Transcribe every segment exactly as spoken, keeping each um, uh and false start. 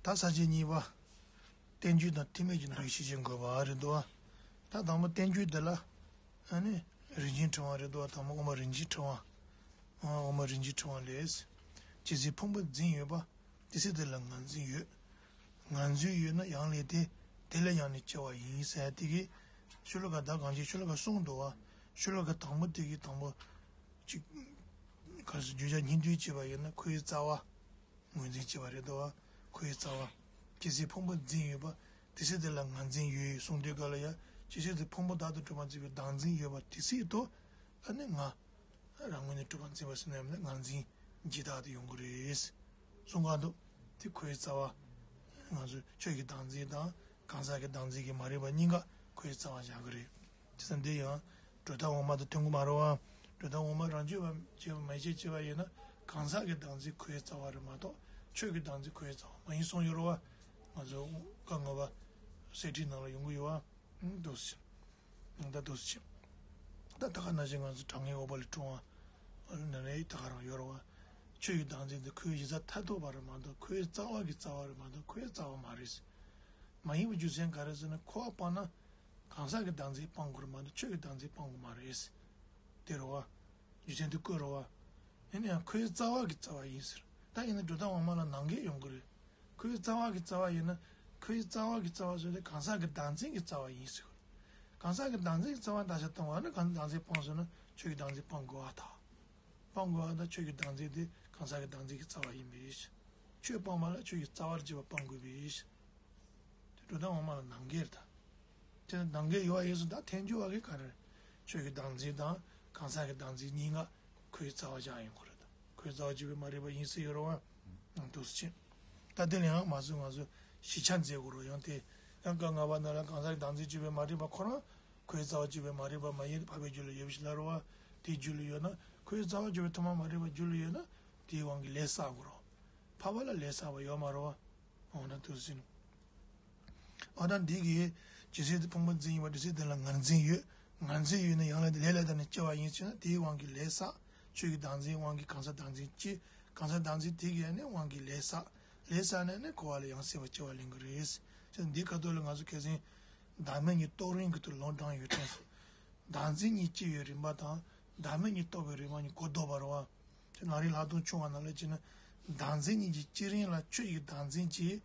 ད་ས་བཅད་གཉིས་པ། བསྟན་བཅོས་དང་ཐེག་དམན་གྱི་མདོའི་ཤེས་བྱེད་འགོད་པ་རེད་འདུག་བ། ད་དང་པོ་བསྟན་བཅོས་འདི་ལ། ཨ་ནི། རིན་ཆེན་ཕྲེང་བ་རེད་འདུག་བ། དང་པོ་དབུ་མ་རིན་ཆེན་ཕྲེང་བ། ཨ། དབུ་མ་རིན་ཆེན་ཕྲེང་བ་ལས། ཇི་སྲིད་ཕུང་པོ་འཛིན་ཡོད་པ། དེ་སྲིད་དེ་ལ་ངར་འཛིན་ཡོད། ངར་འཛིན་ཡོད་ན་ཡང་ལས་དེ། དེ་ལས་ཡང་ནི་སྐྱེ་བ་ཡིན་ཟེར་དེ་གི། ཤོ་ལོ་ཀ་ད་གང་ཅི་ཤོ་ལོ་ཀ་གསུངས་འདུག་བ། ཤོ་ལོ་ཀ་དང་པོ་དེ་གི་དང་པོ། གཅིག་ག་སོ་བརྗོད་བྱ་སྙིང་བསྡུས་བྱས་པ་ཡིན་ན་ཁོའི་རྩ་བ། ངོས་འཛིན་བྱས་པ་རེད་འདུག་བ། ཁོའི་རྩ་བ། ཇི་སྲིད་ཕུང་པོ་འཛིན་ཡོད་པ། དེ་སྲིད་དེ་ལ་ངར་འཛིན་ཡོད་གསུངས་དུས་སྐབས་ལ་ཡ། ཇི་སྲིད་དེ་ཕུང་པོ་བདག་ཏུ་གྲུབ་པར་འཛིན་པའི་བདག་འཛིན་ཡོད་པ་དེ་སྲིད་དུ། ཨ་ནི་ང་། རང་ངོས་ནས་གྲུབ་པར་འཛིན་པ་ཟེར་ན་ཡང་ངར་འཛིན་ཇི་ལྟར་དུ་ཡོང་གི་རེད། གསུང་ག་འདུག་དེ་ཁོའི་རྩ་བ། ང་ཚོས་ཆོས་ཀྱི་བདག་འཛིན་དང་གང་ཟག་གི་བདག་འཛིན་གྱི་མ་རིག་པ་གཉིས་ཀ་ཁོའི་རྩ་བ་བཞག་གི་རེད། དེ་ཙམ་འདི་ཡང་གྲུབ་མཐའ་འོག་མ་དང་མཐུན་གྱི་མ་རེད་བ། གྲུབ་མཐའ་འོག་མ་རང་རྒྱུད་པ་བྱས་པ་མ་བྱས་བྱས་པ་ཡིན་ན་གང་ཟག་གི་བདག་འཛིན་ཁོའི་རྩ་བ་རེད་མ་གཏོགས་ཆོས་ཀྱི་བདག་འཛིན་ཁོའི་རྩ་བ་མ་ཡིན་གསུངས་ཡོད་རེད་བ། ང་ཚོ་བཀའ་བསྔོ་བ་གསེར་ཁྲིའི་ནང་ལ་ཡོང་གི་ཡོད་བ། འདུག་སེ། ད་འདུག་སེ་བྱེད། ད་ད་ག་ནང་བཞིན་ང་ཚོ་གྲངས་ངེས་འོག་པ་ལས་འཁྲུངས་པ། ནང་ལས་ད་ག་རང་ཡོད་རེད་བ། ཆོས་ཀྱི་བདག་འཛིན་དེ་ཁོའི་གཞི་རྩ་མཐར་ཐུག་པ་རེད་མ་གཏོགས་ཁོའི་རྩ་བ་གི་རྩ་བ་རེད་མ་གཏོགས་ཁོའི་རྩ་བ་མ་རེད། མ་ཡིན་པའི་རྒྱུ་མཚན་ག་རེ་ཟེར་ན་ཁོ་བ་སྤངས་ན། གང་ཟག་གི་བདག་འཛིན་སྤང་དགོས་རེད་མ་གཏོགས་ཆོས་ཀྱི་བདག་འཛིན་སྤང་དགོས་མ་རེད། དེ་རེད་བ། རྒྱུ་མཚན་དེ་བཀོད་རེད་བ། ཡིན་ན་ཡང་ཁོའི་རྩ་བ་གི་རྩ་བ་ཡིན་ཟེར། ད་ཡིན་ན་གྲུབ་མཐའ་འོག་མ་ལ་ནང་འགལ་ཡོང་གི་རེད། ཁོའི་རྩ་བ་གི་རྩ་བ་ཡིན་ན། ཁོའི་རྩ་བ་གི་རྩ་བ་ཟེར་ཏེ་གང་ཟག་གི་བདག་འཛིན་གྱི་རྩ་བ་ཡིན་ཟེར། གང་ཟག་གི་བདག་འཛིན་གྱི་རྩ་བ་བརྡར་ཤ་གཏོང་བ་ནི་གང་ཟག་བདག་འཛིན་སྤངས་སོང་ན་ཆོས་ཀྱི་བདག་འཛིན་སྤང་དགོས་པ་དང་། སྤང་དགོས་པ་དང་ཆོས་ཀྱི་བདག་འཛིན་དེ་གང་ཟག་གི་བདག་འཛིན་གྱི་རྩ་བ་ཡིན་པས། ཆོས་སྤངས་པ་ལ་ཆོས་ཀྱི་རྩ་བར་བྱེད་པ་སྤང་དགོས་པས། དེ་གྲུབ་མཐའ་འོག་མ་ལ་ནང་འགལ་དང་། དེ་ནི་ནང་འགལ་ཡོད་པ་ཡིན་ཙང་ད་ཐལ་འགྱུར་བ་གིས་ག་རེ། ཆོས་ཀྱི་བདག་འཛིན་དང་གང་ཟག་གི་བདག་འཛིན་གཉིས་ཀ་ཁོའི་རྩ་བ་བཞག་ཡོང་གི་རེད་ད། ཁོའི་རྩ་བ་གཅིག་པའི་མ་རིག་པ་ཡིན་སྲིད་ཡོད་རེད་བ། འདུག་སེ་བྱེད། ད་དེ་ལ་ཡང་མ་བཟོད་ང་ཚོས་ཞིབ་ཆ་མཛད་དགོས་རེད། ཡང་དེ་ཡང་སྐབས་ལྔ་པ་ནང་ལ་གང་ཟག་གི་བདག་འཛིན་གཅིག་པའི་མ་རིག་པ་ཁོ་རང་ཁོའི་རྩ་བ་གཅིག་པའི་མ་རིག་པ་མ་ཡིན་འཕགས་པའི་རྒྱུད་ལ་ཡོད་པ་ཞིག་ལ་རེད་བ། དེའི་རྒྱུད་ལ་ཡོད་ན་ཁོའི་རྩ་བ་གཅིག་པའི་ཐོག་མ་མ་རིག་པ་རྒྱུད་ལ་ཡོད་ན་དེའི་དབང་གིས་ལས་བསགས་དགོས་རེད། འཕགས་པ་ལ་ལས་བསགས་པ་ཡོད་མ་རེད་བ། འོ་ན་དུ་ཟིན། འོ་ན་འདི་གིས་ཇི་སྲིད་དེ་ཕུང་པོ་འཛིན་ཡིན་པ་དེ་སྲིད་དེ་ལ་ངར་འཛིན་ཡོད། ངར་འཛིན་ཡོད་ན་ཡང་ལས་ལས་ལ་བརྟེན་ནས་སྐྱེ་བ་ཡིན་ཟེར་ན་དེའི་དབང་གིས་ལས་བསགས། ཆོས་ཀྱི་བདག་འཛིན་དབང་གིས་གང་ཟག་བདག་འཛིན་སྐྱེ། གང་ཟག་བདག་འཛིན་དེ་གིས་ནི་དབང་གིས་ལས་བསགས། ལས་བསགས་ནས་ནི་འཁོར་བ་ལ་ཡང་སྲིད་པ་སྐྱེ་བ་ལེན་གྱི་རེད། ཅེས་འདིའི་ཁ་ཐོག་ལ་ང་ཚོ་ཁ་སང་བདག་མེད་གཉིས་རྟོགས་རིམ་གྱི་ཐོག་ལུང་དྲངས་ཡོད་དྲན་སོང་། བདག་འཛིན་གཉིས་སྐྱེ་བའི་རིམ་པ་དང་བདག་མེད་གཉིས་རྟོགས་པའི་རིམ་པ་གཉིས་གོ་ལྡོག་པ་རེད་བ། ཅེས་ནང་རིག་ལྷག་མཐོང་ཆུང་བ་ནང་ལ་བྱས་ན། བདག་འཛིན་གཉིས་ཀྱི་སྐྱེ་རིམ་ལ་ཆོས་ཀྱི་བདག་འཛིན་གྱིས་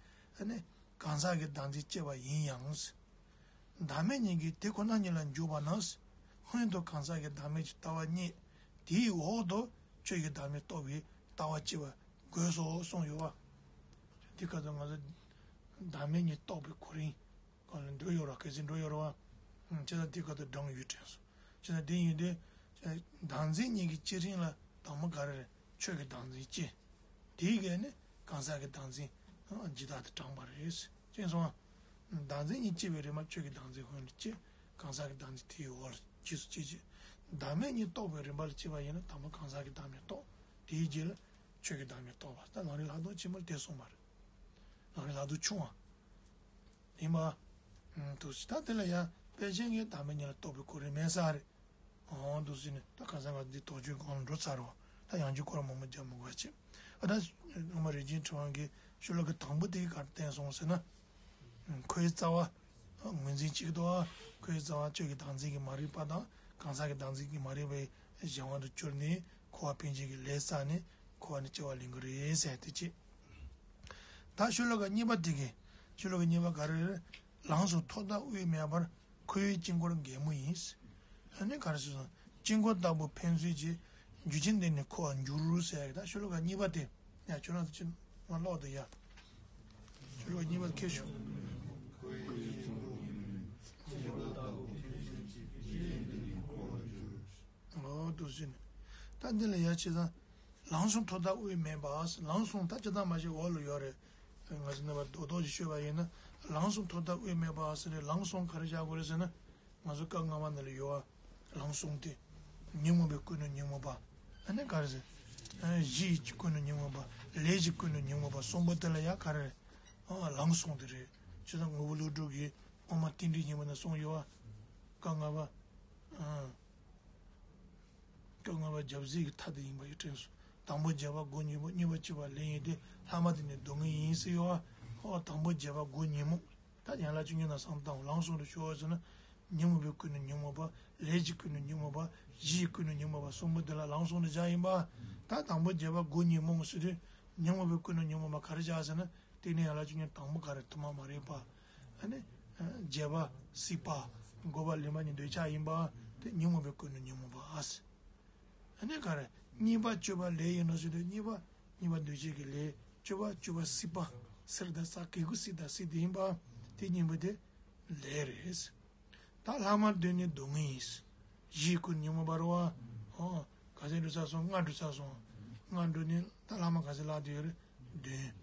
ནི་གང་ཟག་གི་བདག་འཛིན་སྐྱེ་བ་ཡིན་ཡང་། བདག་མེད་གཉིས་ཀྱིས་དེ་ཁོ་ན་ཉིད་ལ་འཇུག་པ་ན། སྔོན་དུ་གང་ཟག་གི་བདག་མེད་ཀྱི་ལྟ་བ་རྙེད། དེའི་འོག་ཏུ་ཆོས་ཀྱི་བདག་མེད་རྟོགས་པའི་ལྟ་བ་སྐྱེ་བ་དགོས་སོ་གསུངས་ཡོད་བ། དེ་སྐབས་སུ་ང་ཚོ་བདག་མེད་གཉིས་རྟོགས་པའི་གོ་རིམ། གང་ལ་འགྲོ་ཡོད་ར་གལ་སྲིད་འགྲོ་ཡོད་ར་བ། ཅེས་དང་དེ་ག་དུ་འབྲང་ཡོད་དྲན་སོང་། ཅེས་དང་དེ་ཡིན་དུས། བདག་འཛིན་གཉིས་ཀྱི་སྐྱེ་རིམ་ལ་དང་པོ་ག་རེ་རེད། ཆོས་ཀྱི་བདག་འཛིན་སྐྱེ། དེའི་སྒང་ནས་གང་ཟག་གི་བདག་འཛིན་ཇི་ལྟར་དུ་དྲངས་པ་རེད། ཅེས་གསུངས། བདག་འཛིན་གཉིས་སྐྱེ་བའི་རིམ་པ་ཆོས་ཀྱི་བདག་འཛིན་ཧོན་ལ་སྐྱེ། གང་ཟག་གི་བདག་འཛིན་དེའི་འོག་ལ་རྗེས་སུ་སྐྱེ་བྱེད། བདག་མེད་གཉིས་རྟོགས་པའི་རིམ་པ་ལ་སྐྱེས་པ་ཡིན་ན་དང་པོ་གང་ཟག་གི་བདག་མེད་རྟོགས། དེའི་རྗེས་ལ་ཆོས་ཀྱི་བདག་མེད་རྟོགས་པ། ད་ནང་རིག་ལྷག་མཐོང་ཆེན་མོར་དེ་གསུངས་པ་རེད། ནང་རིག་ལྷག་མཐོང་ཆུང་བ། ཡིན་པ། འདུག་སེ་ད་དེ་ལ་ཡང་དཔེ་ཅན་གྱི་བདག་མེད་གཉིས་ལ་རྟོགས་པའི་གོ་རིམ་མེད་ས་རེད། འོ་འདུག་སེ་ནི་ད་ག་ས་ག་འདི་དོགས་གཅོད་གང་ལ་འགྲོ་ཚར་རོ། ད་ཡང་རྒྱུ་སྐོར་མང་པོ་རྒྱག་མི་དགོས་ཅི། ཨ་ད་དབུ་མ་རིན་ཆེན་ཕྲེང་བ་གི་ཤོ་ལོ་ཀ་དང་པོ་དེ་ག་རེ་བསྟན་སོང་ཟེར་ན། ཁོའི་རྩ་བ། ངོས་འཛིན་གཅིག་ཏུ། ཁོའི་རྩ་བ་ཆོས་ཀྱི་བདག་འཛིན་གྱི་མ་རིག་པ་དང་གང་ཟག་གི་བདག་འཛིན་གྱི་མ་རིག་པའི་གཞན་དབང་དུ་གྱུར་ནས་འཁོར་བ་འཕེན་བྱེད་ཀྱི་ལས་བསགས་ནས་འཁོར་བ་ནས་སྐྱེ་བ་ལེན་གྱི་རེད་ཟེར་དེ་གཅིག་ད་ཤོ་ལོ་ཀ་གཉིས་པ་དེ་གི། ཤོ་ལོ་ཀ་གཉིས་པ་ག་རེ་རེད། ལངས་སོང་ཐོག་མཐའ་དབུས་མེད་པར་ཁོའི་དཀྱིལ་འཁོར་འགལ་མོ་ཡིན། ཨ་ནི་ག་རེ་ཟེར་སོང་། དཀྱིལ་འཁོར་ལྟ་བུ་ཕན་ཚུན་གྱི་རྒྱུ་ཅན་འདི་ནི་འཁོར་བར་འགྱུར་ཟེར་ཡ་གི་ད་ཤོ་ལོ་ཀ་གཉིས་པ་དེ། ཡ་ཁྱོད་རང་ཚོ་ཅི་མ་ཀློག་དུ་ཡ། ཤོ་ལོ་ཀ་གཉིས་པ་དེ་ཁྱེར་ཤོག་ཨོ་འདུག་སེ་ནི། ད་འདི་ལ་ཡ་ཆེ་ཚང་། ལངས་སོང་ཐོག་མཐའ་དབུས་མེད་པ། ལངས་སོང་ད་ཅི་ལྟར་མ་ཤེས་འོག་ལ་ཡོད་རེད། ང་ཚོ་རྣམ་པ་རྡོག་རྡོག་ཅིག་ཤོད་པ་ཡིན་ན། ལངས་སོང་ཐོག་མཐའ་དབུས་མེད་པ་ཟེར་རེད། ལངས་སོང་ག་རེ་བཞག་དགོས་རེད་ཟེར་ན། ང་ཚོ་སྐབས་སྔ་མ་ནང་ལ་ཡོད་པ། ལངས་སོང་སྟེ། ཉོན་མོངས་པས་ཀུན་ནས་ཉོན་མོངས་པ། ཨ་ནི་ག་རེ་ཟེར། གཞི་ཡིས་ཀུན་ནས་ཉོན་མོངས་པ། ལས་ཀྱིས་ཀུན་ནས་ཉོན་མོངས་པ་གསུམ་པོ་དེ་ལ་ཡ་ག་རེ་རེད། ཨ་ལངས་སོང་དེ་རེད། ཆོས་ཚང་ངོ་བོ་ཀླུ་སྒྲུབ་ཀྱི་དབུ་མ་རྟེན་འབྲེལ་སྙིང་པོ་ན་གསུངས་ཡོད་པ། སྐབས་ལྔ་པ། ཨ། སྐབས་ལྔ་པ་རྒྱབ་ཟིལ་གྱི་མཐའ་དེ་ཡིན་པ་ཡི་དྲན་སོང་། དང་པོ་རྒྱབ་པ་སྒོ་གཉིས་པོ་གཉིས་པ་གཅིག་པ་ལས་ཡིན་ཏེ་ལྷག་མ་དེ་ནི་སྡུག་བསྔལ་ཡིན་ཟེར་ཡོད་ ཨོ་དང་པོ་བརྒྱད་པ་སྒོ་ཉོན་མོངས། ད་ཡན་ལག་བཅུ་གཉིས་ནང་བསམ་བཏང་ལམ་གསུམ་དུ་ཕྱོགས་ཟེར་ན། ཉོན་མོངས་པས་ཀུན་ནས་ཉོན་མོངས་པ། ལས་ཀྱིས་ཀུན་ནས་ཉོན་མོངས་པ། གཞི་ཡིས་ཀུན་ནས་ཉོན་མོངས་པ་གསུམ་པོ་འདི་ལ་ལམ་གསུམ་དུ་བཞག་ཡིན་པ། ད་དང་པོ་བརྒྱད་པ་སྒོ་ཉོན་མོངས་ཟེར་དུས། ཉོན་མོངས་པས་ཀུན་ནས་ཉོན་མོངས་པ་ག་རེ་བཞག་ཟེར་ན། དེ་ནི་ཡན་ལག་བཅུ་གཉིས་དང་པོ་ག་རེ་ཐོག་མ་མ་རིག་པ། ཨ་ནི། བརྒྱད་པ་སྲིད་པ། དགུ་པ་ལེན་པ་ཉིད་འདོད་ཆགས་ཡིན་པ། དེ་ཉོན་མོངས་པས་ཀུན་ནས་ཉོན་མོངས་པ། ཨ་ནི་ག་རེ། གཉིས་པ་སྤྱོད་པ་ལས་ཡིན་ནོ་ཞེས་དུས་གཉིས་པ། གཉིས་པ་འདུས་བྱས་ཀྱི་ལས། སྤྱོད་པ་སྤྱོད་པ་སྲིད་པ། སེར་དང་ས་གི་གུ་སྲིད་དང་སྲིད་དེ་ཡིན་པ། དེ་གཉིས་པོ་དེ་ལས་རེད། ད་ལྷག་མ་བདུན་ནི་སྡུག་བསྔལ་ཡིན། གཞི་ཀུན་ཉོན་མོངས་པ་རེད་བ། ཨོ། ག་ཚད་འགྲོ་ཚར་སོང་ལྔ་འགྲོ་ཚར་སོང་། ལྔ་འགྲོ་ནི་ད་ལྷག་མ་ག་ཚད་ལྷག་བསྡད་ཡོད་རེད། བདུན།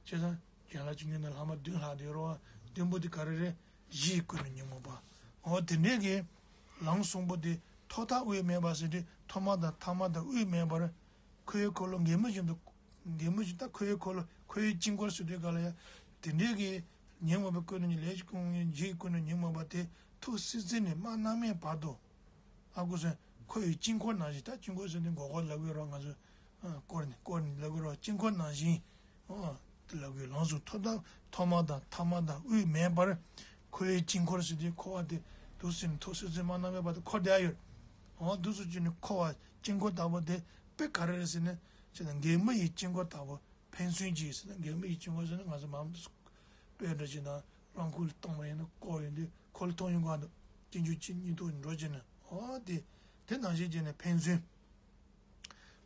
བྱས་ཙང་། ཡན་ལག་བཅུ་གཉིས་ནང་ལྷག་མ་བདུན་ལྷག་བསྡད་ཡོད་རེད་བ། བདུན་པོ་དེ་ག་རེ་རེད། གཞི་ཀུན་ནས་ཉོན་མོངས་པ། འོ་དེ་འདྲའི་གི། ལམ་གསུམ་པོ་དེ་ཐོག་མཐའ་དབུས་མེད་པ་ཟེར་དུས་ཐོག་མ་དང་ཐ་མ་དང་དབུས་མེད་པར། འཁོར་བའི་འཁོར་ལོ་འགལ་མེད་བཞིན་དུ། འགལ་མེད་བཞིན་ད་འཁོར་བའི་འཁོར་ལོ་འཁོར་བའི་དཀྱིལ་འཁོར་ཟེར་དུས་ག་ལ་ཡ། དེ་འདྲའི་གི། ཉོན་མོངས་པས་ཀུན་ནས་ཉོན་ལས་ཀྱིས་ཀུན་ནས་ཉོན་གཞི་ཀུན་ནས་ཉོན་མོངས་པ་དེ་ཐུགས་སྲིད་རྩེ་ནས་དམག་རྣམ་སྨིན་བར་དུ། ཨ་ཁུ་སོན་འཁོར་བའི་དཀྱིལ་འཁོར་ནང་བཞིན་ད་དཀྱིལ་འཁོར་ཟེར་དུས་མགོ་སྐོར་ལབ་ཀྱི་རོགས་ང་ཚོ། སྐོར་ནས་སྐོར་ནས་ལབ་ཀྱི་རོགས་དཀྱིལ་འཁོར་ནང་བཞིན། ཨོ། དེ་ལབ་ཀྱི་ལམ་གསུམ་ཐོག་མཐའ་ཐོག་མ་དང་ཐ་མ་དང་དབུས་མེད་པར། འཁོར་བའི་དཀྱིལ་འཁོར་ཟེར་དུས་འཁོར་བ་དེ་འདུག་ཟེར་ནས་ཐུགས་སྲིད་རྩེ་དམག་རྣམ་སྨིན་བར་དུ་འཁོར་བསྡད་ཡོད། ཨོ་འདུག་སེ་བྱས་ནས་འཁོར་བ་དཀྱིལ་འཁོར་ལྟ་བུ་དེ་དཔེ་ག་རེ་རེད་ཟེར་ན། ཅེ་ན་འགལ་མེད་ཀྱི་དཀྱིལ་འཁོར་ལྟ་བུ། ཕན་ཚུན་གྱི་ཟེར་ན་འགལ་མེད་ཀྱི་དཀྱིལ་འཁོར་ཟེར་ན་ང་ཚོ་མང་དུ་དཔེ་འདྲ་ཅིག་ན་རླངས་འཁོར་ལ་བཏང་བ་ཡིན་ན་བསྐོར་ཡོང་དུས་འཁོར་ལོ་མཐོང་ཡོང་ག་འདུག་དཀྱིལ་འཁོར་གཅིག་གཉིས་ཐོག་འགྲོ་བྱས་ན་ཨོ་དེ། དེ་ནང་བཞིན་བྱས་ནས་ཕན་ཚུན།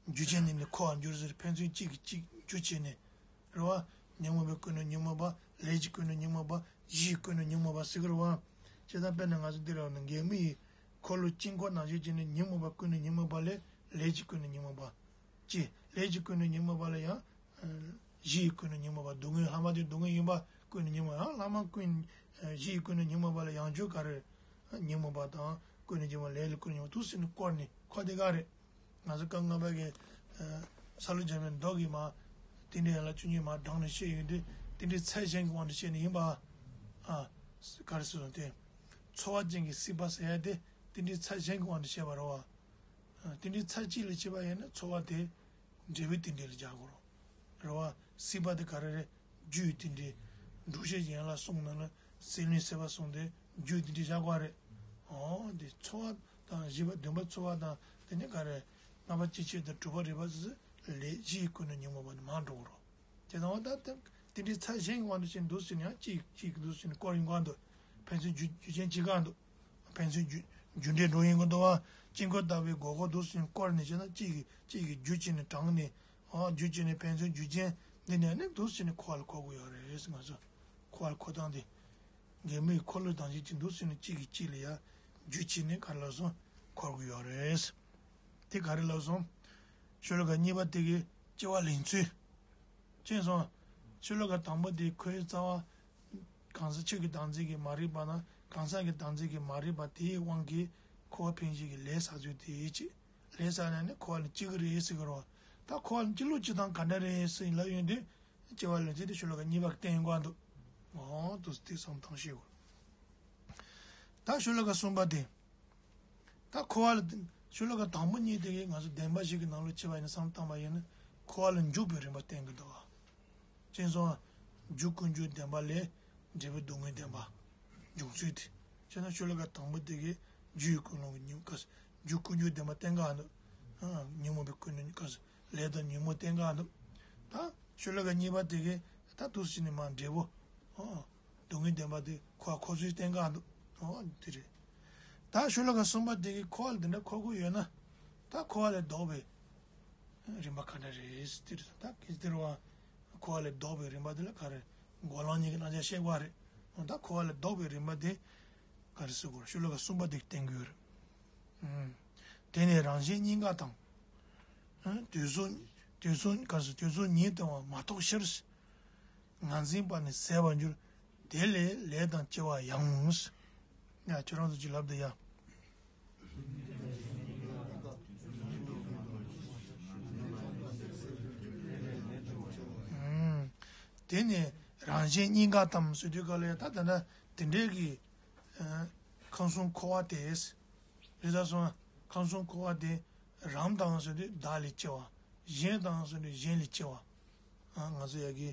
རྒྱུ་ཅན་ནི་ནི་འཁོར་བར་འགྱུར་ཟེར་ཕན་ཚུན་གཅིག་གིས་གཅིག་རྒྱུ་བྱས་ནས། རེད་བ། ཉོན་མོངས་པས་ཀུན་ནས་ཉོན་མོངས་པ། ལས་ཀྱིས་ཀུན་ནས་ཉོན་མོངས་པ། གཞི་ཡིས་ཀུན་ནས་ཉོན་མོངས་པ་ཟེར་གི་རེད་བ། བྱས་ཙང་དཔེར་ན་ང་ཚོ་འདི་རེད་བ་ན་འགལ་མེད་ཀྱི་འཁོར་ལོ་དཀྱིལ་འཁོར་ནང་བཞིན་བྱས་ནས་ཉོན་མོངས་པས་ཀུན་ནས་ཉོན་མོངས་པ་ལས་ལས་ཀྱིས་ཀུན་ནས་ཉོན་མོངས་པ། ཅེས་ལས་ཀྱིས་ཀུན་ནས་ཉོན་མོངས་པ་ལ་ཡང་། གཞི་ཡིས་ཀུན་ནས་ཉོན་མོངས་པ་སྡུག་བསྔལ་ལྷག་མ་དེ་སྡུག་བསྔལ་ཡིན་པ་ཀུན་ནས་ཉོན་མོངས་ཡང་ལྷག་མ་ཀུན། གཞི་ཡིས་ཀུན་ནས་ཉོན་མོངས་པ་ལ་ཡང་བསྐྱར་ག་རེ། ཉོན་མོངས་པ་དང་ཀུན་ནས་ཉོན་མོངས་ལས་ལ་ཀུན་ནས་ཉོན་མོངས་འདུག་སེ་ནས་བསྐོར་ནས་འཁོར་དེ་ག་རེད། ང་ཚོ་སྐབས་སྔ་མ་གི། ས་ལུ་འཇམ་པའི་མདོ་གི་མ། རྟེན་འབྲེལ་ཡན་ལག་བཅུ་གཉིས་མ་དྲངས་ནས་བཤད་ཡོང་དུས་རྟེན་འབྲེལ་ཚད་གཞན་གྱི་དབང་དུ་བྱས་ནས་ཡིན་པ། ཨ། ག་རེ་ཟེར་དང་དེ། ཚོར་བ་ཅན་གྱི་སྲིད་པ་ཟེར་ཡ་དེ་རྟེན་འབྲེལ་ཚད་གཞན་གྱི་དབང་དུ་བྱས་པ་རེད་བ། རྟེན་འབྲེལ་ཚར་གཅིག་ལ་བྱེད་པ་ཡིན་ན་ཚོར་བ་དེ་འབྲས་བུའི་རྟེན་འབྲེལ་ལ་བཞག་དགོས་རེད། རེད་བ། སྲིད་པ་དེ་ག་རེ་རེད། རྒྱུའི་རྟེན་འབྲེལ། འགྲོ་བྱེད་ཡན་ལག་གསུམ་ནང་ལ་སྲེད་བློའི་སྲེད་པ་གསུམ་དེ་རྒྱུའི་རྟེན་འབྲེལ་བཞག་དགོས་རེད། འོ་དེ་ཚོར་བ་དང་བཞི་པ་བདུན་པ་ཚོར་བ་དང་དེ་ནས་ག་རེ། ལྔ་པ་སྐྱེ་མཆེད་དང་དྲུག་པ་རེད་པ་ཟེར། ལས་གཞི་ཡིས་ཀུན་ནས་ཉོན་མོངས་པ་ནི་མར་འགྲོ་དགོས་རེད། དེ་དང་བ་ད་དེ་དེ་འདྲའི་ཚད་གཞན་གྱི་དབང་དུ་བྱས་འདུག་ཟེར་ན་ཡང་གཅིག་གཅིག་འདུག་ཟེར་ནས་སྐོར་ཡོང་ག་འདུག་ཕན་ཚུན་རྒྱུ་རྒྱུ་རྐྱེན་གཅིག་ག་འདུག་ཕན་ཚུན་རྒྱུ་རྒྱུ་འབྲས་འགྲོ་ཡོང་གི་འདུག་བ། དཀྱིལ་འཁོར་ལྟ་བུའི་སྒོ་སྒོ་འདུག་ཟེར་ནས་སྐོར་ནས་བྱས་ན་གཅིག་གིས་གཅིག་གིས་རྒྱུ་བྱས་ནས་དྲངས་ནས་ཨ་རྒྱུ་བྱས་ནས་ཕན་ཚུན་རྒྱུ་རྐྱེན་འདི་ནས་ནི་འདུག་ཟེར་ནས་འཁོར་བ་ལ་འཁོར་གི་ཡོད་རེད་ང་ཚོ། འཁོར་བ་ལ་འཁོར་སྟངས་དེ། འགལ་མེད་འཁོར་ལོ་དང་བཞིན་གྱི་འདུག་ཟེར་ནས་གཅིག་གིས་གཅིག་ལ་ཡ་རྒྱུ་བྱས་ནས་ག་རེ་ལབ་སོང་འཁོར་གི་ཡོད་རེད། དེ་ག་རེ་ལབ་སོང་། ཤོ་ལོ་ཀ་གཉིས་པ་དེ་གི་སྐྱེ་བ་ལེན་ཚུལ། ཅེས་སོང་། ཤོ་ལོ་ཀ་དང་པོ་དེ་ཁོའི་རྩ་བ། གང་ཟག་ཆོས་ཀྱི་བདག་འཛིན་གྱིས་མ་རིག་པ་དང་གང་ཟག་གི་བདག་འཛིན་གྱིས་མ་རིག་པ་དེའི་དབང་གིས་འཁོར་བ་འཕེན་བྱེད་ཀྱི་ལས་བསགས་ཚུལ་དེ་ཅི། ལས་བསགས་ནས་ནི་འཁོར་བ་ལ་སྐྱེ་གི་རེད་ཟེར་གི་རེད་བ། ད་འཁོར་བ་ལ་སྐྱེ་ལུགས་སྐྱེ་སྟངས་ག་འདྲ་རེད་ཟེར་ལབ་ཡོང་དུས། སྐྱེ་བ་ལེན་ཚུལ་དེ་ཤོ་ལོ་ཀ་གཉིས་པ་གི་སྟེང་ཡོང་གི་འདུག་འོ་དུ་དེ་བསམ་བཏང་ཤེས་དགོས། ད་ཤོ་ལོ་ཀ་གསུམ་པ་དེ། ད་འཁོར་བ་ལ་ཤོ་ལོ་ཀ་དང་པོ་གཉིས་དེ་གིས་ང་ཚོ་བདེན་པ་བཞི་གི་ནང་ལོགས་ཕྱེ་བ་ཡིན་ན་བསམ་བཏང་བ་ཡིན་ན་འཁོར་བ་ལ་འཇུག་པའི་རིམ་པ་བསྟན་གྱི་འདུག་བ། ཅེས་སོང་། རྒྱུ་ཀུན་འབྱུང་བདེན་པ་ལས། འབྲས་བུ་སྡུག་བསྔལ་བདེན་པ། འབྱུང་ཚུལ་དེ། བྱས་ན་ཤོ་ལོ་ཀ་དང་པོ་དེ་གིས་རྒྱུའི་ཀུན་སློང་གི་ཉོན་མོངས་ཀ། རྒྱུ་ཀུན་འབྱུང་བདེན་པ་བསྟན་ག་འདུག་ཉོན་མོངས་པའི་ཀུན་སློང་ཀ། ལས་དང་ཉོན་མོངས་བསྟན་ག་འདུག་ད་ཤོ་ལོ་ཀ་གཉིས་པ་དེ་གིས་ད་འདུག་སེ་བྱས་ནས་མར་འབྲས་བུ། སྡུག་བསྔལ་བདེན་པ་དེ་འཁོར་བ་འཁོར་ཚུལ་བསྟན་ག་འདུག་འོ་དེ་རེད། ད་ཤོ་ལོ་ཀ་གསུམ་པ་དེ་གིས་འཁོར་བ་ལ་དེ་འདྲ་འཁོར་དགོས་ཡོད་ན། ད་འཁོར་བ་ལས་ལྡོག་པའི་རིམ་པ་ག་འདྲ་རེད་དེ་རེད། ད་གལ་ཏེ་རེད་བ། འཁོར་བ་ལས་ལྡོག་པའི་རིམ་པ་དེ་ལ་ག་རེ། འགོག་ལམ་གཉིས་ཀྱི་རྣམ་གཞག་བཤད་དགོས་རེད། འོ་ད་འཁོར་བ་ལས་ལྡོག་པའི་རིམ་པ་དེ་ག་རེ་ཟེར་དགོས་རེད། ཤོ་ལོ་ཀ་གསུམ་པ་དེ་གིས་བསྟན་གྱི་ཡོད་རེད། དེ་ནས་རང་གཞན་གཉིས་ཀ་དང་། དུས་གསུམ། དུས་གསུམ་ག་ཟེར་དུས་གསུམ་ཉིད་དུའང་མ་རྟོགས་ཕྱིར། ངར་འཛིན་པ་ནི་ཟད་པར་འགྱུར། དེ་ལས་ལས་དང་སྐྱེ་བ་ཡང་། ཡ་ཁྱོད་རང་ཚོ་ཅིག་ལབ་དང་ཡ། དེ་ནས་རང་གཞན་གཉིས་ཀ་དང་ཟེར་དུས་ག་ལ་ཡ་ད་ད་ན་དེ་འདྲའི་གི། ཁམས་གསུམ་འཁོར་བ་དེ། རེད་ད་སོང་། ཁམས་གསུམ་འཁོར་བ་དེ། རང་དང་ཟེར་དུས་བདག་ལས་སྐྱེ་བ། གཞན་དང་ཟེར་དུས་གཞན་ལས་སྐྱེ་བ། ང་ཚོ་ཡ་གི།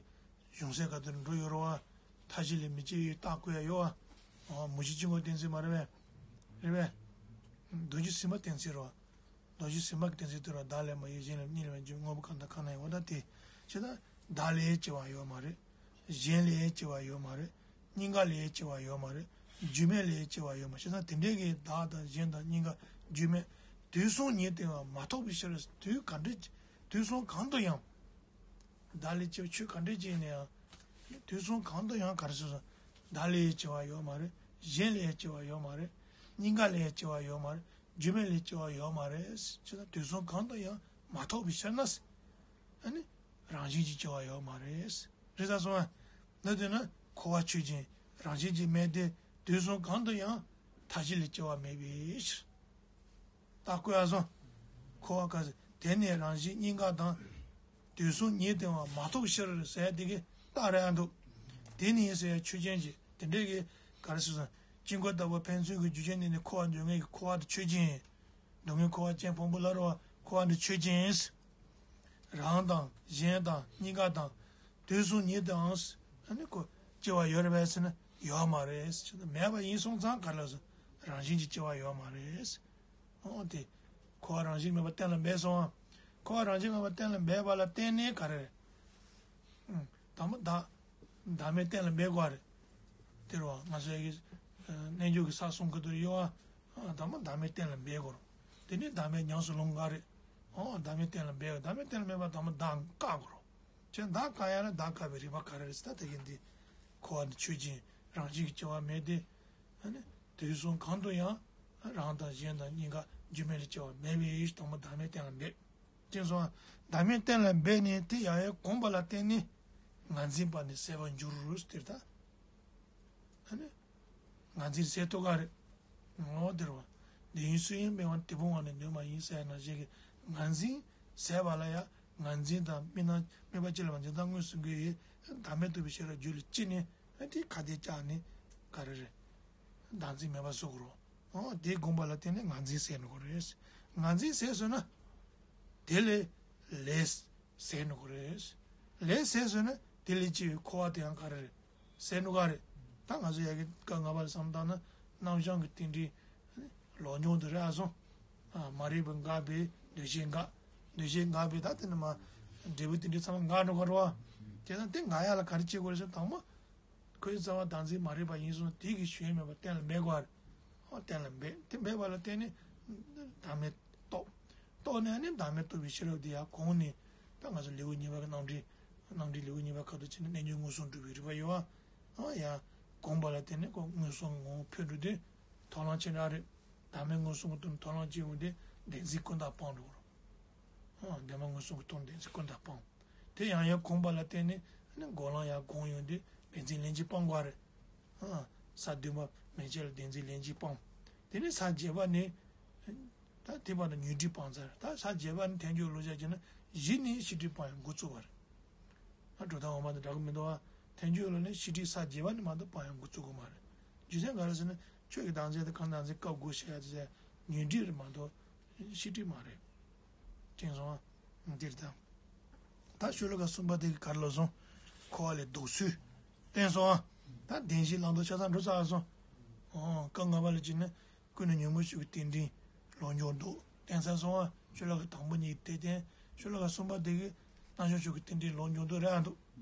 གཞུང་སའི་ཁ་ཐུག་འགྲོ་ཡོད་རེད་བ། མཐའ་བཞི་ལས་མི་སྐྱེ་ཡོད་རྟགས་བཀོད་ཡ་ཡོད་བ། མུ་བཞི་གཅིག་པོ་གཏན་ཚིགས་མ་རེད་པས། རེད་པས། རྡོ་རྗེ་སེམས་དཔའ་གཏན་ཚིགས་རེད་བ། རྡོ་རྗེ་སེམས་དཔའ་གཏན་ཚིགས་དེ་རུ་བདག་ལས་མ་གཡོས། གཞན་ལས་གཉིས་ལས་མ་གཡོས། དངོས་པོ་གང་དང་གང་ན་ཡང་འོ་ད་དེ། བྱས་ཙང་བདག་ལས་སྐྱེ་བ་ཡོད་མ་རེད། གཞན་ལས་སྐྱེ་བ་ཡོད་མ་རེད། གཉིས་ཀ་ལས་སྐྱེ་བ་ཡོད་མ་རེད། རྒྱུ་མེད་ལས་སྐྱེ་བ་ཡོད་མ་རེད། བྱས་ཙང་དེ་འདྲའི་གི་བདག་དང་གཞན་དང་གཉིས་ཀ་རྒྱུ་མེད། དུས་གསུམ་ཉིད་དུ་ཡང་མ་རྟོགས་པའི་ཕྱིར། དུས་ག་འདྲ། དུས་གསུམ་གང་དུ་ཡང་། བདག་ལས་སྐྱེ་བ་ཆོས་ག་འདྲ་ཅིག་ཡིན་ན་ཡང་། དུས་གསུམ་གང་དུ་ཡང་ག་རེ་ཟེར་སོང་། བདག་ལས་སྐྱེ་བ་ཡོད་མ་རེད། གཞན་ལས་སྐྱེ་བ་ཡོད་མ་རེད། གཉིས་ཀ་ལས་སྐྱེ་བ་ཡོད་མ་རེད། རྒྱུ་མེད་ལས་སྐྱེ་བ་ཡོད་མ་རེད། ཅེས་དང་དུས་གསུམ་གང་དུ་ཡང་མ་རྟོགས་པའི་ཕྱིར་ན། ཨ་ནི་རང་བཞིན་གྱིས་སྐྱེ་བ་ཡོད་མ་རེད། རེད་ས་སོང་ཨ། ན་དེ་ན་འཁོར་བ་ཆོས་ཅན། རང་བཞིན་གྱིས་མེད་དེ། དུས་གསུམ་གང་དུ་ཡང་མཐའ་བཞི་ལས་སྐྱེ་བ་མེད་པའི་ཕྱིར། རྟགས་བཀོད་ཡ་སོང་། འཁོར་བ་ག་ཟེར། དེ་ནི་རང་བཞིན་གཉིས་ཀ་དང་། དུས་གསུམ་ཉིད་དུའང་མ་རྟོགས་ཕྱིར་ཟེར་དེ་གི་རྟགས་རེད་ཨ་འདུག་དེ་ནི་ཟེར་ཡ་ཆོས་ཅན་གྱི་དེ་འདྲའི་གི་ག་རེ་ཟེར་སོང་། དཀྱིལ་འཁོར་ལྟ་བུ་ཕན་ཚུན་གྱི་རྒྱུ་རྐྱེན་ནི་ནི་འཁོར་བ་འཇོམས་མཁན་གྱི་འཁོར་བ་དེ་ཆོས་ཅན། སྡུག་བསྔལ་འཁོར་བ་ཅན་ཕུང་པོ་ལ་རོ་འཁོར་བ་འདི་ཆོས་ཅན། རང་དང་གཞན་དང་གཉིས་ཀ་དང་། དུས་གསུམ་ཉིད་དུའང་ཨ་ནི་ཁོ་སྐྱེ་བ་ཡོད་རེད་པས་ཟེར་ན་ཡོད་མ་རེད་ཟེར་ན་མེད་པ་ཡིན་སོང་ཙང་ག་རེ་ལབ་སོང་། རང་བཞིན་གྱིས་སྐྱེ་བ་ཡོད་མ་རེད། ཨོ་དེ། འཁོར་བ་རང་བཞིན་མེད་པ་གཏན་ལ་འབེབས་སོང་། འཁོར་བ་རང་བཞིན་མེད་པ་གཏན་ལ་འབེབས་པ་ལ་བརྟེན་ནས་ག་རེ་རེད། དང་པོ་བདག་བདག་མེད་གཏན་ལ་འབེབས་དགོས་རེད། དེ་རུ་ང་ཚོའི་གི་རྣལ་འབྱོར་གྱི་ས་གསུང་གི་དུ་ཡོད་ཨ། དང་པོ་བདག་མེད་གཏན་ལ་འབེབས་དགོས་རེད། དེ་ནས་བདག་མེད་ཉམས་སུ་ལོངས་ག་རེད། ཨོ་བདག་མེད་གཏན་ལ་འབེབས། བདག་མེད་གཏན་ལ་འབེབས་པ་དང་པོ་བདག་བཀག་དགོས་རེད། ཁྱེད་བདག་བཀག་ཡ་ལ་བདག་བཀག་པའི་རིགས་པ་ག་རེ་རེད་ཟེར་ད་དེ་གི་འདི། འཁོར་བ་འདི་ཆོས་ཅན། རང་བཞིན་གྱིས་སྐྱེ་བ་མེད་དེ། ཨ་ནི། དུས་གསུམ་གང་དུ་ཡང་། རང་དང་གཞན་དང་གཉིས་ཀ་རྒྱུ་མེད་ལས་སྐྱེ་བ་མེད་པའི་དང་པོ་བདག་མེད་གཏན་ལ་འབེབས། ཅེས་སོ། བདག་མེད་གཏན་ལ་འབེབས་ནས་དེ་ཡང་ཡང་གོམས་པ་ལ་བརྟེན་ནས། ངར་འཛིན་པ་ནི་ཟད་པར་འགྱུར་ཟེར་ད། ཨ་ནི། ངར་འཛིན་ཟད་ཐུབ་ག་རེད། ངོ་བོ་དེ་རུ་བ། འདི་ཡིན་སུ་ཡིན་མེད་པ་དེ་ཕུང་བ་ནི་གདོད་མ་ཡིན་ཟེར་ཡ་ནང་བཞིན་གྱི་ངར་འཛིན་ཟད་པ་ལ་ཡང་ངར་འཛིན་དང་དམིགས་རྣམ་དམིགས་པ་ཅི་ལ་བ་འཛིན་སྟངས་དངོས་སུ་འགོད་ཡོད། བདག་མེད་རྟོགས་པའི་ཤེས་རབ་རྒྱུད་ལ་སྐྱེས་ནས་དེ་ཁ་གཏད་བཅག་ནས་ག་རེ་རེད། བདག་འཛིན་མེད་པ་བཟོ་དགོས་རེད། ཨོ་དེ་སྒོམ་པ་ལ་བརྟེན་ནས་ངར་འཛིན་ཟད་འགྲོ་གི་རེད། ངར་འཛིན་ཟད་སོང་ན། དེ་ལས་ལས་ཟད་འགྲོ་གི་རེད། ལས་ཟད་སོང་ན་དེ་ལས་སྐྱེ་བའི་འཁོར་བ་དེ་ཡང་ག་རེ་རེད། ཟད་འགྲོ་ག་རེད། ད་ང་ཚོ་ཡ་གི་སྐབས་ལྔ་པ་ལ་བསམ་བཏང་ན་རྣམ་བྱང་གི་རྟེན་འབྲེལ་ལོག་འབྱུང་དུ་རེད་ཨ་སོང་། མ་རིག་པ་འགགས་པའི་འདུ་ཤེས་འགག་འདུ་ཤེས་འགགས་པའི་ད་དེ་ནི་མ་འབྲས་བུ་རྟེན་འབྲེལ་ཚང་མ་འགག་འགྲོ་ག་རེད་བ། དེ་ན་དེ་འགག་ཡ་ལ་ག་རེ་བྱེད་དགོས་རེད་ཟེར་དང་པོ། ཁོའི་རྩ་བ་བདག་འཛིན་མ་རིག་པ་ཡིན་སོང་དེ་གི་ཞེན་མེད་པ་གཏན་ལ་འབེབས་དགོས་རེད། ཨོ་གཏན་ལ་འབེབས་དེ་འབེབས་པ་ལ་བརྟེན་ནས་བདག་མེད་རྟོགས། རྟོགས་ནས་ནི་བདག་མེད་རྟོགས་པའི་ཤེས་རབ་དེ་ཡང་གོང་ནས་ད་ང་ཚོ་ལེའུ་གཉིས་པ་གི་རྣམ་འགྲེལ། རྣམ་འགྲེལ་ལེའུ་གཉིས་པ་ཁ་ཐུག་བྱས་ནས་རྣལ་འབྱོར་མངོན་སུམ་སྒྲུབ་པའི་རིགས་པ་ཡོད་ཨ། ཨོ་ཡང་གོམས་པ་ལ་བརྟེན་ནས་ཁོ་མངོན་སུམ་ངོ་བོ་འཕོས་འགྲོ་དུས་དོགས་སློང་ཆེ་དྲགས་རེད། བདག་མེད་མངོན་སུམ་གྱི་དོན་དོགས་སློང་ཆེ་འོང་དུས་བདེན་འཛིན་ཀུན་བཏགས་སྤངས་འགྲོ་གི་རེད། ཨོ་བདེན་པ་མངོན་སུམ་གྱི་དོན་བདེན་འཛིན་ཀུན་བཏགས་སྤངས། དེ་ཡང་ཡང་གོམས་པ་ལ་བརྟེན་ནས་ནི་འགོག་ལམ་ཡང་གོམས་ཡོང་དུས་བདེན་འཛིན་ལན་གཅིག་སྤང་དགོས་རེད། ས་བདུན་པ་མན་ཆད་ལ་བདེན་འཛིན་ལན་གཅིག་སྤང་། དེ་ནས་ས་བརྒྱད་པ་ནི། ད་དེ་བར་དུ་ཉོན་སྒྲིབ་སྤངས་ཚར། ད་ས་བརྒྱད་པ་ནི་ཐལ་འགྱུར་བློ་སྦྱོང་བྱས་ན་གཞི་ནས་ཤེས་སྒྲིབ་སྤང་ཡང་འགོ་བཙུགས་པ་རེད། ང་གྲུབ་མཐའ་འོག་མ་དང་འདྲ་གི་མི་འདུག་བ། ཐལ་འགྱུར་བློ་ནི་ཤེས་སྒྲིབ་ས་བརྒྱད་པ་ནི་མ་གཏོགས་སྤང་ཡང་འགོ་བཙུགས་དགོས་མ་རེད། རྒྱུ་མཚན་ག་རེ་ཟེར་ན་ཆོས་ཀྱི་བདག་འཛིན་དང་གང་བདག་འཛིན་སྐབས་དགུ་བཤད་ཡ་དེ་ཚོ་ཉོན་སྒྲིབ་རེད་མ་གཏོགས་ཤེས་སྒྲིབ་མ་རེད། དྲན་སོང་ཨ། འདིར་དང་། ད་ཤོ་ལོ་ཀ་གསུམ་པ་དེ་གི་ག་རེ་ལབ་སོང་། འཁོར་བ་ལས་ལྡོག་ཚུལ། བསྟན་སོང་ཨ། ད་བདེན་བཞིའི་ལམ་དུ་ཆ་ཚང་འགྲོ་ཚར་སོང་། ཨོ་སྐབས་ལྔ་པ་ལ་བྱས་ན་ཀུན་ནས་ཉོན་མོངས་ཕྱོགས་ཀྱི་རྟེན་འབྲེལ་ལོག་འབྱུང་ལྡོག་བསྟན་ཚར་སོང་ཨ། ཤོ་ལོ་ཀ་དང་པོ་གཉིས་ཀྱི་དེ་བསྟན། ཤོ་ལོ་ཀ་གསུམ་པ་དེ་གི་རྣམ་བྱང་ཕྱོགས་ཀྱི་རྟེན་འབྲེལ་ལོག་འབྱུང་ལྡོག་རེད་ཨ་འདུག་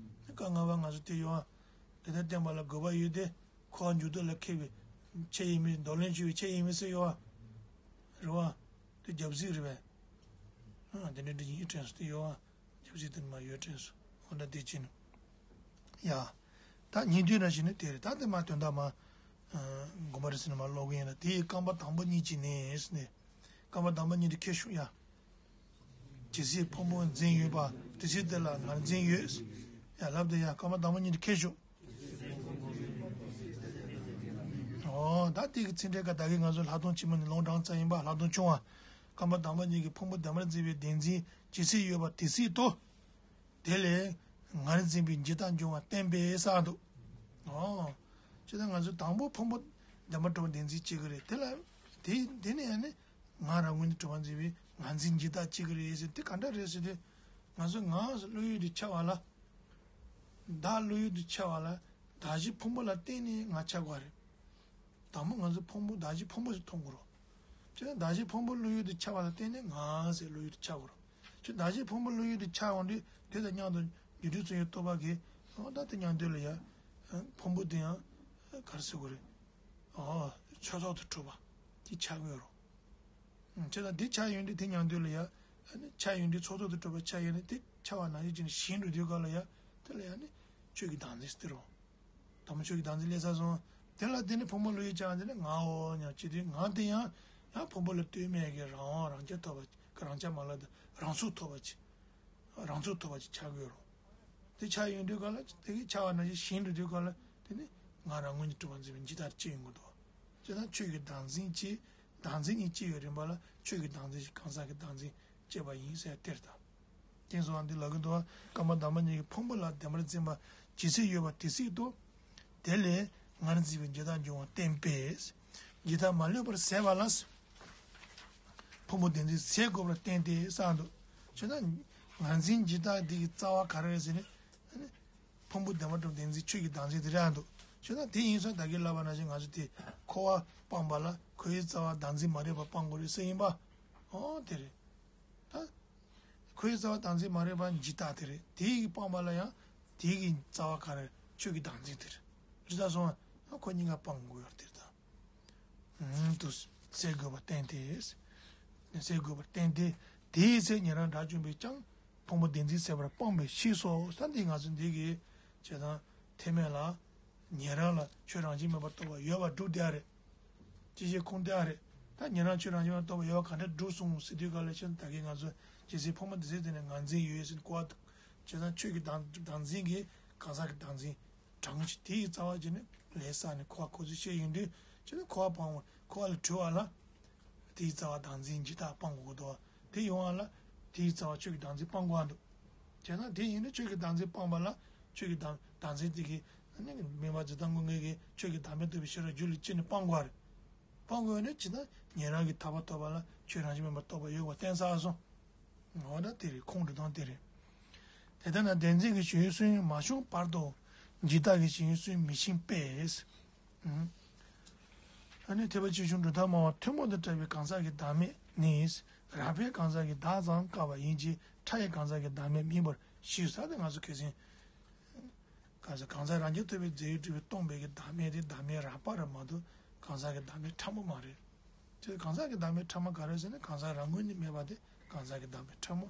སྐབས་ལྔ་པ་ང་ཚོ་དེ་ཡོང་ཨ། དེ་ལྟར་བསྟན་པ་ལ་དགོས་པ་ཡོད་དེ། འཁོར་བ་འཇུག་ལྡོག་ལ་མཁས་པའི་ཆེད་ཡིན་མིན་འདོར་ལེན་བྱེད་པའི་ཆེད་ཡིན་མིན་ཟེར་ཡོད་ཨ། རེད་བ། དེ་རྒྱབ་གཟིགས་རེད་པས། ཨ་དེ་འདྲ་འདྲ་ཡིན་དྲན་སོང་དེ་ཡོད་ཨ། རྒྱབ་གཟིགས་དེ་ནི་མ་ཡོད་དྲན་སོང་། འོ་ན་དེ་ཅི་ནི། ཡ། ད་ཉིན་དུས་ན་བྱས་ནས་དེ་རེད། ད་དེ་མ་དོན་དག་མ། དགོན་པ་རེད་ཟེར་ནས་མ་ཀློག་གི་ཡིན་ན་དེའི་རྐང་པ་དང་པོ་གཉིས་ཀྱི་ནས་ཟེར་ནས། རྐང་པ་དང་པོ་གཉིས་དེ་ཁྱེར་ཤོག་ཡ། ཇི་སྲིད་ཕུང་པོ་འཛིན་ཡོད་པ་དེ་སྲིད་དེ་ལ་ངར་འཛིན་ཡོད། ཡ་ལབ་དེ་ཡ་རྐང་པ་དང་པོ་གཉིས་དེ་ཁྱེར་ཤོག་ཨོ་ད་དེ་གི་ཚིག་འགྲེལ་ཀ་ད་གིན་ང་ཚོ་ལྷག་མཐོང་ཆེན་མོ་ནས་ལུང་དྲངས་ཚར་ཡིན་པ། ལྷག་མཐོང་ཆུང་བ། རྐང་པ་དང་པོ་གཉིས་ཀྱི་ཕུང་པོ་བདེན་པར་འཛིན་པའི་བདེན་འཛིན་ཇི་སྲིད་ཡོད་པ་དེ་སྲིད་དུ། དེ་ལས་ངར་འཛིན་པའི་འཇིག་ལྟ་འབྱུང་བ་བསྟན་པས་གསལ་འདུག་ཨོ། ཅི་ད་ང་ཚོ་དང་པོ་ཕུང་པོ་བདེན་པར་གྲུབ་པ་བདེན་འཛིན་གཅིག་གི་རེད་དེ་ལ། དེ་དེ་ནས་ཡང་ནི་ང་རང་ངོས་ནས་གྲུབ་པ་འཛིན་པའི་ངར་འཛིན་འཇིག་ལྟ་གཅིག་གི་རེད་ཟེར་དེ་ག་འདྲ་རེད་ཟེར་དུས། ང་ཚོ་ངག་གི་བློ་ཡུལ་དེ་འཆར་བ་ལ། བདག་བློ་ཡུལ་དུ་འཆར་བ་ལ་གདགས་གཞི་ཕུང་པོ་ལ་བརྟེན་ནས་ང་འཆར་དགོས་རེད། དང་པོ་ང་ཚོ་ཕུང་པོ་གདགས་གཞི་ཕུང་པོ་ཞིག་མཐོང་དགོས་རེད། བྱས་ན་གདགས་གཞི་ཕུང་པོ་བློ་ཡུལ་དུ་འཆར་བ་ལ་བརྟེན་ནས་ང་ཟེར་བློ་ཡུལ་དུ་འཆར་དགོས་རེད། བྱས་གདགས་གཞི་ཕུང་པོ་བློ་ཡུལ་དུ་འཆར་འོང་དུས་དེ་དང་མཉམ་དུ་རྒྱུ་འབྲས་ཚོགས་ཀྱི་རྟོག་པ་གིས་ཨོ་ད་དེ་མཉམ་དུ་ལ་ཡ་ཕུང་པོ་དེ་ཡང་ག་རེ་ཟེར་དགོས་རེད། ཨོ་ཆོས་ཚོགས་སུ་གྲུབ་པ་དེ་འཆར་དགོས་རེད། བྱས་ཙང་འདི་འཆར་ཡོང་དུས་དེ་མཉམ་དུ་ལ་ཡ། ཨ་ནི་འཆར་ཡོང་དུས་ཚོགས་ཚོགས་དུ་གྲུབ་པ་འཆར་ཡོང་དུས་དེ་འཆར་བ་ནང་བཞིན་བྱས་ནས་ཞེན་འགྲོ་དུས་སྐབས་ལ་ཡ། དེ་ལ་ཡ་ནི་ཆོས་ཀྱི་བདག་འཛིན་སྟེར་རོ། དང་པོ་ཆོས་ཀྱི་བདག་འཛིན་སླེབས་ཚར་སོང་། དེ་ལ་དེ་ནི་ཕུང་པོ་བློ་ཡུལ་ཆགས་དེ་ནི་ངའོ་སྙམ་བྱེད་དུས་ང་དེ་ཡང་ཡང་ཕུང་པོ་ལ་ལྟོས་མེད་ཀྱི་རང་དབང་རང་རྐྱ་ཐོབ་པ་རང་རྐྱ་མ་ལ་དེ་རང་ཚུགས་ཐོབ་པ་ཅིག་རང་ཚུགས་ཐོབ་པ་ཅིག་ཆགས་དགོས་རོ། དེ་ཆགས་ཡོང་དུས་སྐབས་ལ་དེ་གི་ཆགས་པ་ནང་བཞིན་ཞེན་འགྲོ་དུས་སྐབས་ལ་དེ་ནི་ང་རང་ངོས་ནས་གྲུབ་པ་འཛིན་པའི་འཇིག་ལྟར་སྐྱེ་ཡོང་གི་འདུག་བྱས་ཙང་ཆོས་ཀྱི་བདག་འཛིན་གྱི་བདག་འཛིན་གཉིས་སྐྱེ་བའི་རིམ་པ་ལ་ཆོས་ཀྱི་བདག་འཛིན་ཞིག་གང་ཟག་གི་བདག་འཛིན་སྐྱེས་པ་ཡིན་ཟེར་སྟེར་དང་། དེང་སང་འདི་ལ་གི་འདུག་བ། བཀའ་མ་དམ་པ་གཉིས་ཀྱི་ཕུང་པོ་ལ་བདེན་པར་འཛིན་པ་ཇི་སྲིད་ཡོད་པ་དེ་སྲིད་དུ། དེ་ལས་ངར་འཛིན་པའི་འཇིག་ལྟར་འབྱུང་བ་བསྟན་པས། འཇིག་ལྟ་མ་ལུས་པར་ཟད་པ་ལ། ཕུང་པོ་བདེན་འཛིན་ཟད་དགོས་པར་བསྟན་ཏེ་གསུངས་འདུག་བྱས་ན་ངར་འཛིན་འཇིག་ལྟ་འདི་གི་རྩ་བ་ག་རེ་རེད་ཟེར་ན། ཕུང་པོ་བདེན་པར་གྲུབ་བདེན་འཛིན་ཆོས་ཀྱི་བདག་འཛིན་དེ་རེད་འདུག་བྱས་ན་དེ་ཡིན་ཙང་ད་གིན་ལབ་པ་ནང་བཞིན་ང་ཚོ་དེ་འཁོར་བ་སྤངས་པ་ལ་འཁོར་བའི་རྩ་བ་བདག་འཛིན་མ་རེད་པ་སྤང་དགོས་རེད་ཟེར་ཡིན་པ། ཨོ་དེ་རེད། ད། འཁོར་བའི་རྩ་བ་བདག་འཛིན་མ་རེད་པ་འཇིག་ལྟ་དེ་རེད། དེ་ཡི་སྤངས་པ་ལ་ཡང་དེ་ཡི་རྩ་བ་ག་རེ་ཆོས་ཀྱི་བདག་འཛིན་དེ་རེད། རེད་ད་སོང་ང་ཁོ་གཉིས་ཀ་སྤང་དགོས་ཡོད་དེ་རེད་ད། ཨུམ་དུ་ཟད་དགོས་པར་བསྟན་ཏེ། ཟད་དགོས་པར་བསྟན་ཏེ། དེའི་ཚེ་ཉན་རང་དགྲ་བཅོམ་པས་ཀྱང་ཕུང་པོ་བདེན་འཛིན་ཟད་པར་སྤངས་པའི་ཕྱིས་སོ། ས་འདི་ང་ཚོ་འདི་གི་བྱས་ཙང་ཐེག་དམན་ལ་ཉན་རང་ལ་ཆོས་རང་བཞིན་མེད་པར་རྟོགས་པ་ཡོད་པར་སྒྲུབ་བསྡད་རེད། ཅི་ཞིག་ཁུངས་བསྟན་རེད། ད་ཉན་རང་ཆོས་རང་བཞིན་མེད་པར་རྟོགས་པ་ཡོད་པ་ག་འདྲ་སྒྲུབ་སོང་ཟེར་དུས་ག་ལ་ཕྱིན་ད་གིན་ང་ཚོ་ཇི་སྲིད་ཕུང་པོ་འདི་ཚེ་དེ་ནས་ངར་འཛིན་ཡོད་ཟེར་གོ་བ་བྱས་ཙང་ཆོས་ཀྱི་བདག་བདག་འཛིན་གྱི་གང་ཟག་གི་བདག་འཛིན། གྲངས་ཀྱི་དེའི་རྩ་བ་བྱས་ནས་ལས་བསགས་ནས་འཁོར་བ་འཁོར་ཚུལ་བཤད་ཡོང་དུས་བྱས་ནས་འཁོར་བ་སྤང་བ་འཁོར་བ་ལས་གྲོལ་བ་ལ། དེའི་རྩ་བ་བདག་འཛིན་འཇིག་ལྟ་སྤང་དགོས་འདུག་དེ་ཡོང་བ་ལ་དེའི་རྩ་བ་ཆོས་ཀྱི་བདག་འཛིན་སྤང་དགོས་འདུག་བྱས་ན་དེ་ཡིན་ན་ཆོས་ཀྱི་བདག་འཛིན་སྤངས་པ་ལ་ཆོས་ཀྱི་བདག་བདག་འཛིན་དེ་གི་ནི་མིན་པ་ཇི་ལྟར་ངོ་ངེས་ཀྱི་ཆོས་ཀྱི་བདག་མེད་རྟོགས་པའི་ཤེས་རབ་རྒྱུད་ལ་སྐྱེས་ནས་སྤང་དགོས་རེད། སྤང་དགོས་ནས་ཇི་ལྟར་ཉན་རང་གི་ཐར་པ་ཐོབ་པ་ལ་ཆོས་རང་བཞིན་མེད་པར་རྟོགས་པ་ཡོད་པ་བསྟན་ཚར་སོང་། འོ་ན་དེ་རེད། ཁུངས་འགྲོ་སྟངས་དེ་རེད། དེ་ལྟར་ན་བདེན་འཛིན་གྱི་གཞི་གསུམ་མ་བྱུང་བར་དུ་འཇིག་ལྟ་གི་གཞི་གསུམ་མི་ཤེས་པས། ཨ་ནི་ཐེག་པ་ཆེ་ཆུང་གྲུབ་མཐའ་སྨྲ་བ་ཐུན་མོང་དུ་གྲགས་པའི་གང་ཟག་གི་བདག་མེད་ནི། རགས་པའི་གང་ཟག་གི་བདག་ཙམ་བཀག་པ་ཡིན་གྱི་ཕྲ་ཡི་གང་ཟག་གི་བདག་མེད་མིན་པར་ཞེས་ཟེར་ཏེ་ང་ཚོ་གལ་སྲིད། གང་ཟག་གང་ཟག་རང་རྐྱ་ཐོབ་པའི་རྫས་ཡོད་གྲུབ་པས་སྟོང་པའི་གི་བདག་མེད་དེ་བདག་མེད་རགས་པ་རེད་མ་གཏོགས་གང་ཟག་གི་བདག་མེད་ཕྲ་མོ་མ་རེད། དེ་གང་ཟག་གི་བདག་མེད་ཕྲ་མོ་ག་རེ་ཟེར་ན་གང་ཟག་རང་ངོས་ནས་མེད་པ་དེ་གང་ཟག་གི་བདག་མེད་ཕྲ་མོ།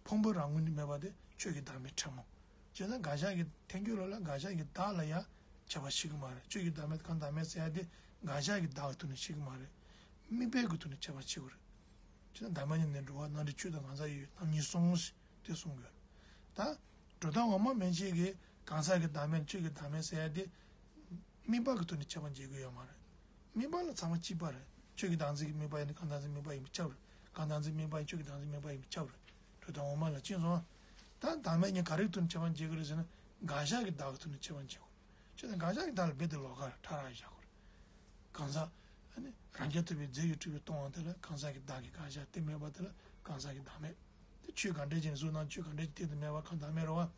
ཕུང་པོ་རང་ངོས་ནས་མེད་པ་དེ་ཆོས་ཀྱི་བདག་མེད་ཕྲ་མོ། བྱས་ཙང་དགག་བཞག་གི་ཐལ་འགྱུར་ལ་ལ་དགག་བཞག་གི་བདག་ལ་ཡང་ཁྱད་པར་ཕྱེ་གི་མ་རེད། ཆོས་ཀྱི་བདག་མེད་གང་བདག་མེད་ཟེར་ཡ་དེ་དགག་བཞག་གི་བདག་གི་ཐོག་ནས་ཕྱེ་གི་མ་རེད། དམིགས་པའི་གི་ཐོག་ནས་ཁྱད་པར་ཕྱེ་དགོས་རེད། བྱས་ཙང་བདག་མེད་ཉིད་ནས་འགྲོ་བ་ནང་འདྲེན་ཆོས་དང་གང་ཟག་ཡོད་རྣམ་གཉིས་གསུངས། དེ་གསུང་དགོས། ད། གྲུབ་མཐའ་འོག་མ་མན་ཆད་ཀྱིས་གང་ཟག་གི་བདག་མེད་ཆོས་ཀྱི་བདག་མེད་ཟེར་ཡ་དེ། དམིགས་པ་གི་ཐོག་ནས་ཁྱད་པར་འབྱེད་ཀྱི་ཡོད་མ་རེད། དམིགས་པ་ལ་ཚང་མ་གཅིག་པ་རེད། ཆོས་ཀྱི་བདག་འཛིན་གྱི་དམིགས་པ་ཡིན་ན་གང་ཟག་འཛིན་དམིགས་པ་ཡིན་པས་ཁྱབ་རེད། གང་ཟག་འཛིན་དམིགས་པ་ཡིན་ཆོས་ཀྱི་བདག་འཛིན་དམིགས་པ་ཡིན་པས་ཁྱབ་རེད། གྲུབ་མཐའ་འོག་མ་ལ་ཅི་སོང་། ད་བདག་མེད་གཉིས་ག་རེ་གི་ཐོག་ནས་ཁྱད་པར་འབྱེད་ཀྱི་རེད་ཟེར་ན། དགག་བཞག་གི་བདག་གི་ཐོག་ནས་ཁྱད་པར་འབྱེད་དགོས། ཆོས་དང་དགག་བཞག་གི་བདག་ལ་རྦད་དེ་ལོགས་ཀ་ཕྲ་རགས་བཞག་དགོས་རེད། གང་ཟག་ཨ་ནི་རང་རྐྱ་ཐོབ་པའི་རྫས་ཡོད་གྲུབ་པས་སྟོང་བ་དེ་ལ་གང་ཟག་གི་བདག་གི་དགག་བཞག་དེ་མེད་པ་དེ་ལ་གང་ཟག་གི་བདག་མེད། དེ་ཆོས་ག་འདྲ་ཅིག་ནས་གཟུགས་སྣང་ཆོས་ག་འདྲ་ཅིག་སྟེང་དུ་མེད་པ་གང་བདག་མེད་རེད་བ།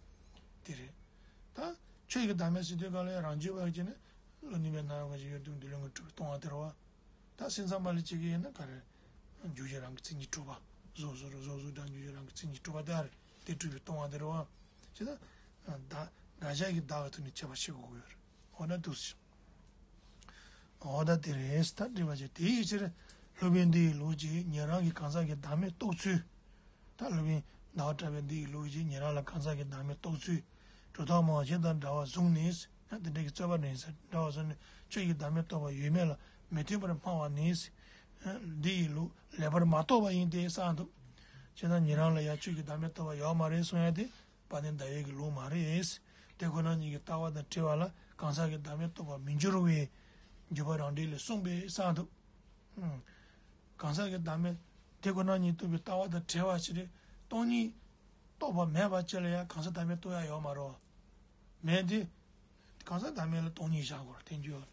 དེ་རེད། ད་ཆོས་ཀྱི་བདག་མེད་ཟེར་དུས་ག་ལ་ཡང་རང་རྒྱུད་པ་ཅིག་ནི་བློ་ནུས་པའི་སྣང་བ་ཞིག་ཡོད་དུས་འདི་ལོ་ངོ་གྲུབ་པས་སྟོང་བ་དེ་རེད་བ། ད་སེམས་ཙམ་པ་ལ་ཅིག་གིས་ཡིན་ན་ག་རེ། འཇུག་གཞི་རང་གི་མཚན་ཉིད་གྲུབ་པ། གཟུགས་གཟུགས་རེད་གཟུགས་གཟུགས་དང་འཇུག་གཞི་རང་གི་མཚན་ཉིད་གྲུབ་པ་དེ་རེད། དེ་གྲུབ་པས་སྟོང་བ་དེ་རེད་བ། ཅི་ད། བདག་དགག་བཞག་གི་བདག་གི་ཐོག་ནས་ཁྱད་པར་ཕྱེ་དགོས་ཀྱི་ཡོད་རེད། འོ་ན་འདུག་སེ། འོ་ད་དེ་རེད། ད་འགྲིག་པ་བྱས། དེའི་ཕྱིར་སློབ་དཔོན་འདི་ཡི་ལུགས་ཀྱིས་ཉན་རང་གི་གང་ཟག་གི་བདག་མེད་རྟོགས་ཚུལ། ད་སློབ་དཔོན་ཟླ་བ་གྲགས་པས་འདི་ཡི་ལུགས་ཀྱིས་ཉན་རང་ལ་གང་ཟག་གི་བདག་མེད་རྟོགས་ཚུལ། གྲུབ་མཐའ་སྨྲ་བ་གཞན་དང་འདྲ་བར་བཟུང་ནས། ཡང་དེ་འདྲ་གི་རྩོད་པ་རེད་ཟེར་འདྲ་བར་བཟུང་ནས་ཆོས་ཀྱི་བདག་མེད་རྟོགས་པ་ཡོད་མེད་ལ་མི་མཐུན་པར་སྨྲ་བ་ནི། འདི་ཡི་ལུགས་ལེགས་པར་མ་རྟོགས་པ་ཡིན་ཏེ་གསུངས་འདུག་བྱས་ཙང་ཉན་རང་ལ་ཡང་ཆོས་ཀྱི་བདག་མེད་རྟོགས་པ་ཡོད་མ་རེད་གསུང་ཡ་དེ། དཔལ་ལྡན་ཟླ་བའི་གི་ལུགས་མ་རེད། དེ་ཁོ་ན་ཉིད་ཀྱི་ལྟ་བ་དང་བྲལ་བ་ལ་གང་ཟག་གི་བདག་མེད་རྟོགས་པར་མི་འགྱུར་བའི་འཇུག་པ་རང་འགྲེལ་ལས་གསུངས་པས་གསུངས་འདུག་གང་ཟག་གི་བདག་མེད་དེ་ཁོ་ན་ཉིད་རྟོགས་པའི་ལྟ་བ་དང་བྲལ་བ་ཞིག་རེད། སྟོང་ཉིད་རྟོགས་པ་མེད་པ་ཅིག་ལ་ཡང་གང་ཟག་བདག་མེད་རྟོགས་ཡ་ཡོད་མ་རེད། མེད་དེ། གང་ཟག་བདག་མེད་ལ་སྟོང་ཉིད་བཞག་དགོས་རེད་དེ་འགྱུར།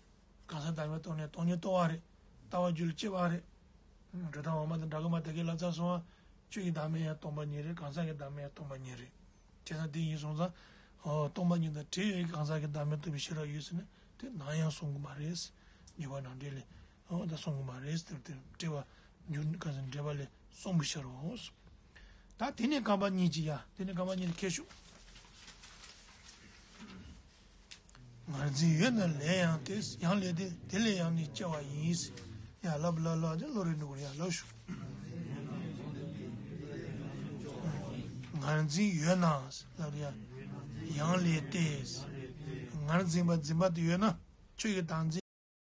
གང་ཟག་བདག་མེད་རྟོགས་ནས་སྟོང་ཉིད་རྟོགས་པ་རེད། ལྟ་བ་རྒྱུད་ལ་སྐྱེ་བ་རེད། འགྲོ་དང་འོ་མ་དང་འདྲ་གི་མ་དེ་གའི་ལབ་ཚར་སོང་བ། ཆོས་ཀྱི་བདག་མེད་ཡང་སྟོང་པ་ཉིད་རེད། གང་ཟག་གི་བདག་མེད་ཡང་སྟོང་པ་ཉིད་རེད། བྱས་ཙང་དེ་ཡིན་སོང་ཙང་ ཨོ། སྟོང་པ་ཉིད་དང་བྲལ་བའི་གང་ཟག་གི་བདག་མེད་རྟོགས་པའི་ཤེས་རབ་ཡོད་ཟེར་ན་དེ་ནམ་ཡང་གསུང་གི་མ་རེད། འཇུག་པ་ནང་འགྲེལ་ལས། ཨོ། ད་གསུང་གི་མ་རེད་ཟེར་དེ་བྲལ་བ་འཇུག་གང་ཟག་འབྲེལ་བ་ལས་གསུངས་པའི་ཕྱིར་རོ། ད་དེ་ནས་རྐང་པ་གཉིས་ཀྱི་ཡ། དེ་ནས་རྐང་པ་གཉིས་ནི་ཁྱད་ཞུགས། ངར་འཛིན་ཡོད་ན་ལས་ཡང་སྟེ། ཡང་ལས་ཏེ། དེ་ལས་ཡང་ནི་སྐྱེ་བ་ཡིན། ཡ། ལབ་ལབ་ལབ་དེ་བློ་རིག་འགྲོ་གི་རེད། ཡ། ལབ་ཤོག་ངར་འཛིན་ཡོད་ན་ལབ་ཡ། ཡང་ལས་ཏེ། ངར་འཛིན་པ་འཛིན་པ་དེ་ཡོད་ན། ཆོས་ཀྱི་བདག་འཛིན།